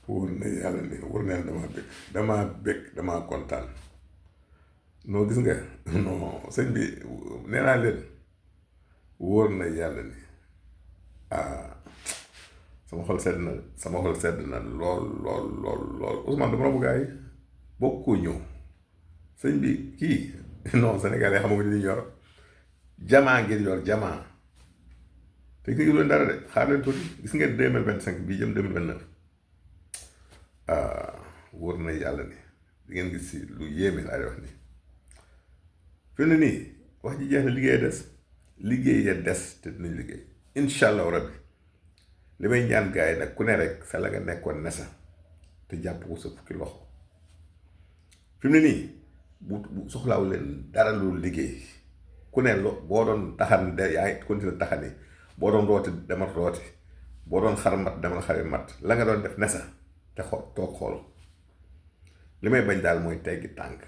wóor na yàlla ni wóor na yàlla damaa bëgg damaa kontaan noo gis nga non sëñ bi nee naa leen wóor na yàlla ni sama xol sedd na lool Ousmane dama la bëgg bokkoo ñëw sëñ bi kii non Sénégalais xamaguñ li ñu yor jamaa ngeen yor jamaa te ki leen dara de xaar leen tuuti gis ngeen 2025 bii jëm 2029 wóor na yàlla ni di ngeen gis si lu yéeme laay wax nii fi ne nii wax ji jeex na liggéey ya des te dinañ liggéey incha allahu rabbi li may ñaan gars yi nag ku ne rek sa la nga nekkoon ne sa te jàpp ko sa fukki loxo fi mu ne nii bu soxlaawu leen dara lu liggéey ku ne boo doon taxan de yaa ngi continuer taxani boo doon rooti demal rooti boo doon xar mat demal xari mat la nga doon def ne sa te toog xool li may bañ daal mooy teggi tànk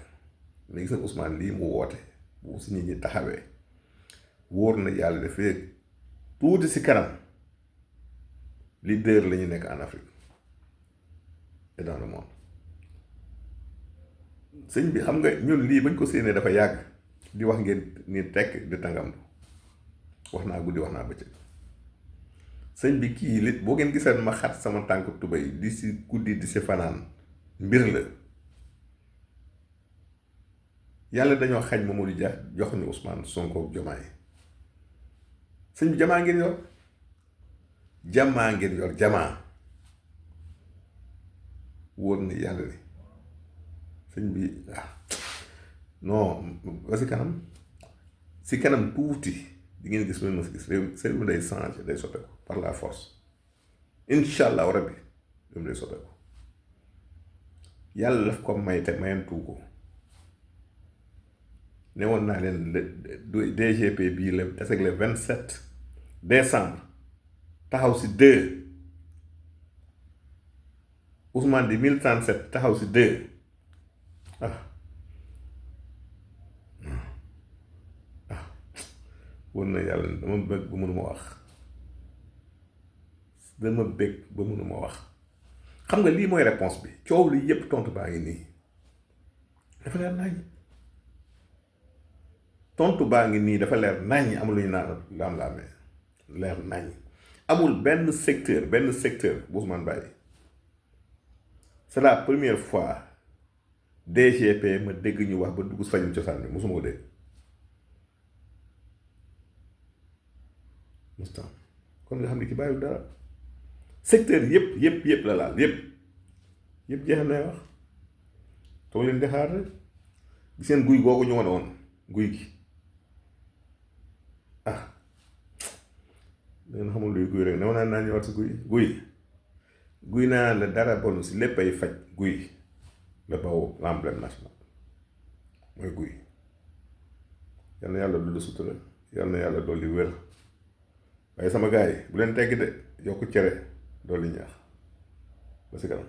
léegi gis nga Ousmane lii mu woote bu si nit ñi taxawee wóor na yàlla dafay tuuti si kanam leader la ñu nekk en Afrique et dans le monde sëñ bi xam nga ñun lii bañ ko séenee dafa yàgg di wax ngeen ni tekk di tàngam wax naa guddi wax naa bëccëg sëñ bi kii lit boo ngeen gisal ma xat sama tànk tubéy di si guddi di si fanaan mbir la yàlla dañoo xañ Mamadou Dia jox ñu Ousmane Sonko Diomaye sëñ bi jamaa ngeen yor jamaa wóor na yàlla ni sëñ bi non ba si kanam tuuti di ngeen gis loolu ma si gis réew mi day changé day soppeeku par la force incha allahu rabbi réew mi day soppeeku yàlla daf ko may te mayantu ko ne woon naa leen DGP bii la des ak le 27 décembre taxaw si 2 Ousmane di 1037 taxaw si 2 wóor na yàlla dama bëgg ba mënuma wax xam nga lii mooy réponse bi coow li yépp tontu baa ngi nii dafa leer nañ amul lu ñu naan laam-laamee leer nañ amul benn secteur bu Ousmane bàyyi c'est la première fois DGP ma dégg ñu wax ba dugg fajum cosaan bi mosuma ko dégg kon nga xam ne ki bàyyiwul dara secteur yëpp la laal yëpp jeexam nay wax toog leen di xaar rek gis ngeen guy googu ñu wane woon guy gi dangeen xamul luy guy rek ne woon naa ñëwaat si guy naa la dara bonu si lépp ay faj guy la baw l'emblème national mooy guy yal na yàlla dolli sutura yal na yàlla dolli wér waaye sama gars yi bu leen tegg de yokku cere dolli ñaax ba si kanam